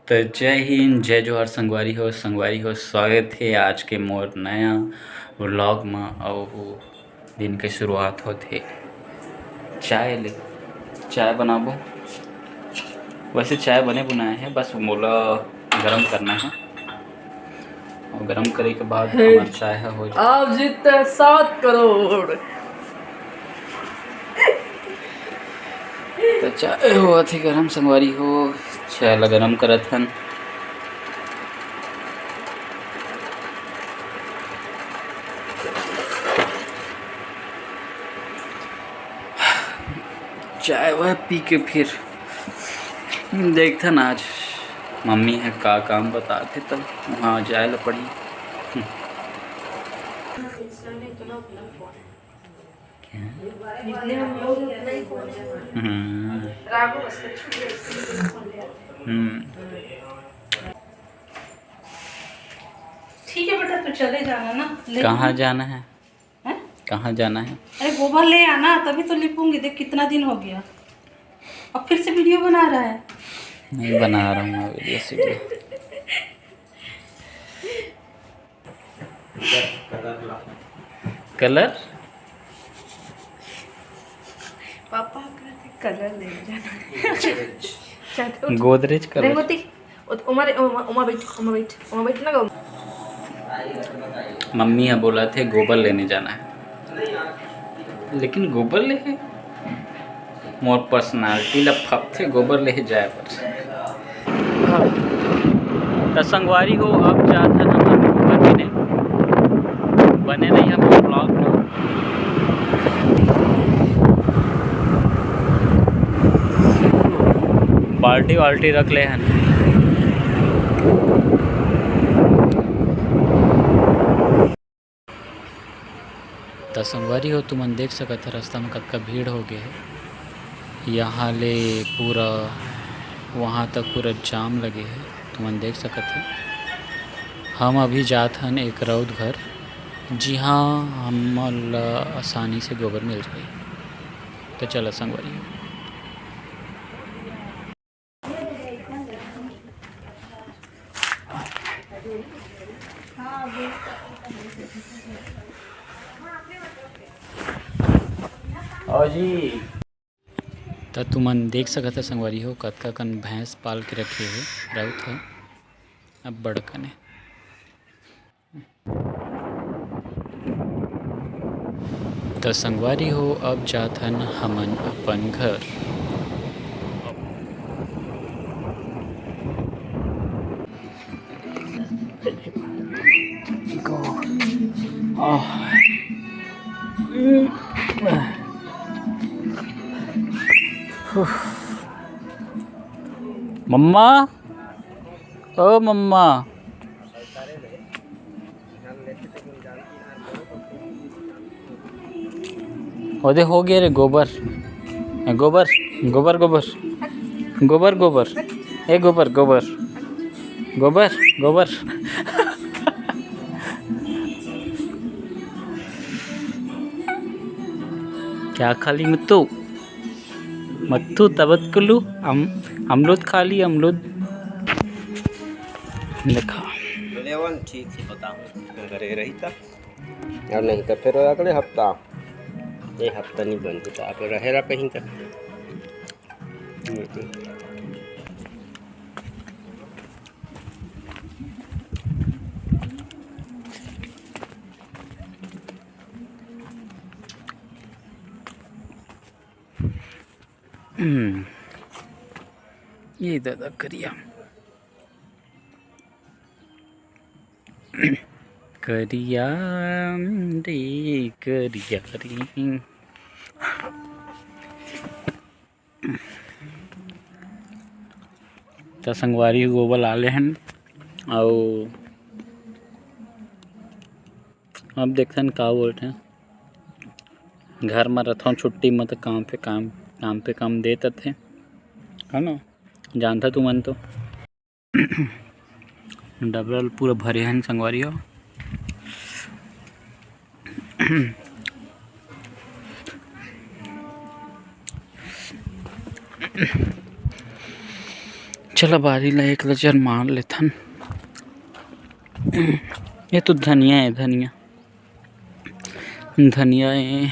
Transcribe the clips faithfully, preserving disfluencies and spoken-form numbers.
त जय हिंद, जय जोहार संगवारी हो। संगवारी हो, स्वागत हे आज के मोर नया vlog म। अउ दिन के शुरुआत होत हे चाय ले। चाय बनाबो। वैसे चाय बने बुनाए हे, बस मोला गरम करना हे। अउ गरम करे के बाद हे। हमर चाय ह हो जाए। आप जीतते हैं सात करोड़। त चाय होवत हे गरम संगवारी हो, चाय ला गरम करत हन। चाय वाय पी के फिर देखथन आज मम्मी ह का काम बताथे, तब वहाँ जाए ला पड़ही। हम्म। हम्म। ठीक है बेटा, तू चले जाना ना, ले कहाँ जाना। जाना है? हैं? कहाँ जाना है? अरे गोबर ले आना, तभी तो लिपूंगी। देख कितना दिन हो गया, अब फिर से वीडियो बना रहा है। नहीं बना रहा हूँ मैं वीडियो सीडियो। कलर? पापा कहते कलर ले जाना। चल, उठ। गोदरेज कलर। रेंगोती, उत-, उमा रे-, उमा, उमा बैठ, उमा बैठ, उमा बैठ ना गो। मम्मी ह बोलत हे गोबर लेने जाना है, लेकिन गोबर ले हे? मोर personality ला फपथे गोबर लेहे जाए बर। त संगवारी हो, अब जात हन हमन गोबर लेने। बने रही हम vlog में। बाल्टी वाल्टी रख ले हन। त संगवारी हो, तुमन देख सकत ह, रास्ता म कतका भीड़ हो गे हे। यहाँ ले पूरा वहाँ तक पूरा जाम लगे हे, तुमन देख सकत ह। हम अभी जात हन एक रउत घर, जिहाँ हमन ल आसानी से गोबर मिल जाही। त चला संगवारी हो। आओ जी। त तुमन देख सकत ह संगवारी हो, कतका कन भैंस पाल के रखे हे रउत ह, अब्बड़ कने। त संगवारी हो, अब जात हन हमन अपन घर। मम्मा, ओ मम्मा। ओदे हो गे रे गोबर। ए, गोबर, गोबर, गोबर। गोबर, गोबर। ए, गोबर, गोबर। गोबर, गोबर। क्या खाली मत्तू? मत्तू तबत कुलू, अम-, अमरूद खा ली, अमरूद। देखा। लेवन ठीक से बताऊँ, अगर ये रही था। अउ नहीं त फेर अगले हफ्ता, ये हफ्ता नहीं बनही त आप रहे रहा कहीं तक। हम्म, ये दादा करिया। करिया रे करिया रे। त संगवारी गोबर ला ले हन, अउ अब देखथन का बोलथे। घर म रथों छुट्टी म त काम पे काम, काम पे काम देत रथे, है ना? जानथा तुमन तो। डबरा ल पूरा भरे हन संगवारी हो। चला बारी ला एक नजर मार लेथन। ये तो धनिया है, धनिया, धनिया है।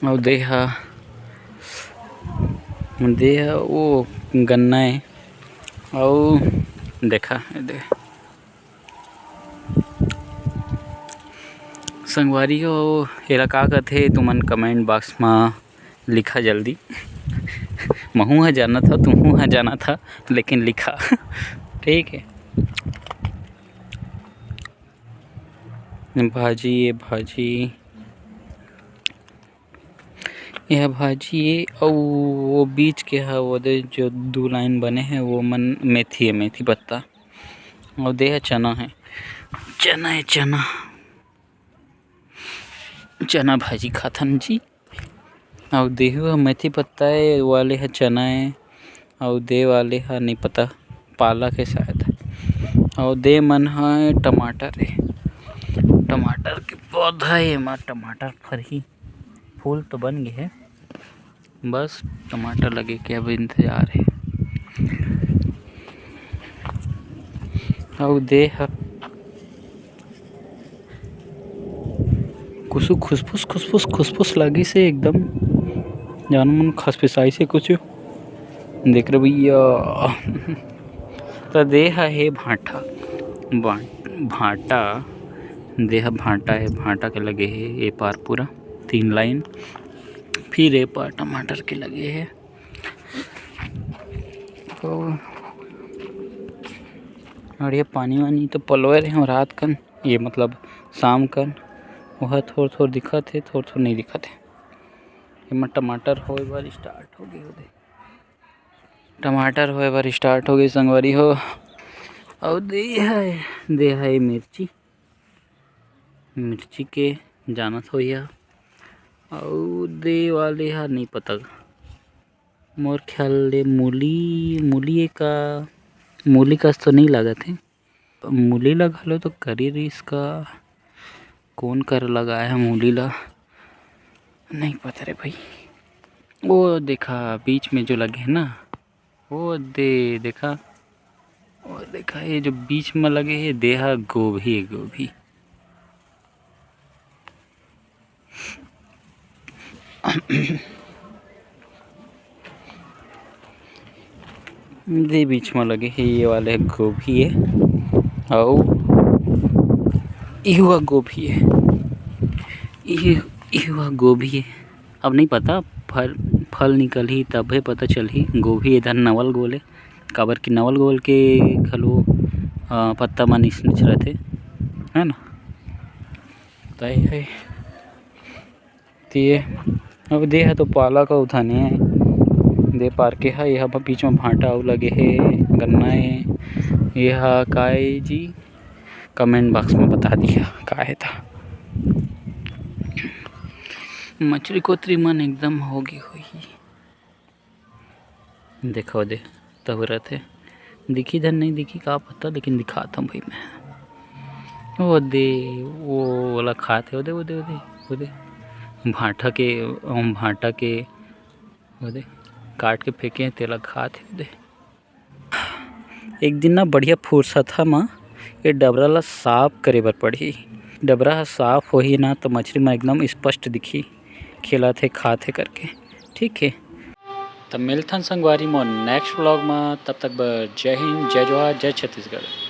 अउ देहा, देहा वो गन्ना है। अउ देखा, ये दे संगवारी हो, एला का कथे, तुमन comment box म लिखा जल्दी। महू ह जानत ह, तुहू ह जानत ह, लेकिन लिखा। ठीक है, भाजी, ये भाजी, यह भाजी ये, अउ वो बीच के ह, वो दे जो दू line बने हे, वो मन मेथी है, मेथी पत्ता। अउ दे ह चना है, चना है, चना, चना भाजी खाथन जी। अउ देहू ह मेथी पत्ता है, वाले ह चना है, अउ दे वाले ह नहीं पता, पालक है शायद। अउ दे मन ह टमाटर है, टमाटर के पौधा है, एमा टमाटर फरही। फूल तो बन गए हे, बस टमाटर लगे के अब इंतजार हे। अउ दे ह कुसु खुसफुस, खुसफुस, खुसफुस लगिस हे एकदम, जानो मन खसफिसाइस हे कुछ। देख रे भैया, त दे ह हे भांटा, भा-, भांटा, दे ह भांटा हे, भांटा के लगे हे ए पार पूरा तीन line, फिर ए पार टमाटर के लगे हे। तो और ये पानी वानी तो पलोए रहे हो रात कन, ये मतलब शाम कन, वह थोड़ थोड़ दिखत हे, थोड़ थोड़ नहीं दिखत हे। एमा टमाटर होए बर start हो गए होदे, टमाटर होए बर start हो गए संगवारी हो। अउ दे है, दे है मिर्ची, मिर्ची के जानत हो या, अउ दे वाले हा नहीं पता, मोर ख्याल ले मूली, मूली का, मूली कस तो नहीं लागत हे। मूली ला घलो तो करी रहिस का, कोन कर लगाए हे मूली ला, नहीं पता रे भाई। वो देखा बीच में जो लगे हे ना, वो दे देखा, वो देखा ये जो बीच में लगे हे, दे हा गोभी, गोभी। दे बीच में लगे हे, ये वाले गोभी हे, अउ इहुआ गोभी हे, इहु-, इहुआ गोभी हे। अब नहीं पता, फल, फल निकलही तभे पता चलही। गोभी इधर नवल गोल हे, काबर कि नवल गोल के घलो, अ, पत्ता मन इसनेच रथे, है ना? तय है। ते अब दे ह तो पालक अउ धनिया हे, दे पार के ह, ये ह बीच में भांटा अउ लगे हे, गन्ना हे, ये ह का ए जी, comment box में बता दिया का हे ता। मछरी कोतरी मन एकदम होगे होही। देखो दे, तहुरत हे। दिखी धन नहीं दिखी, का पता, लेकिन दिखात हूँ भाई मैं। ओ दे, वो वाला खात हे, ओ दे, ओ दे, ओ दे, ओ दे। भांटा के, अम, भांटा के, ओ दे, काट के फेंके हे, तेला खात हे, ओ दे। एक दिन ना बढ़िया फुरसत ह म ये डबरा ला साफ करे बर पड़ही। डबरा ह साफ होही ना, तो मछरी म एकदम स्पष्ट दिखही, खेलत हे, खात हे करके। ठीक हे, त मिलथन संगवारी मोर next vlog म। तब तक बर जय हिंद, जय जोहार, जय छत्तीसगढ़।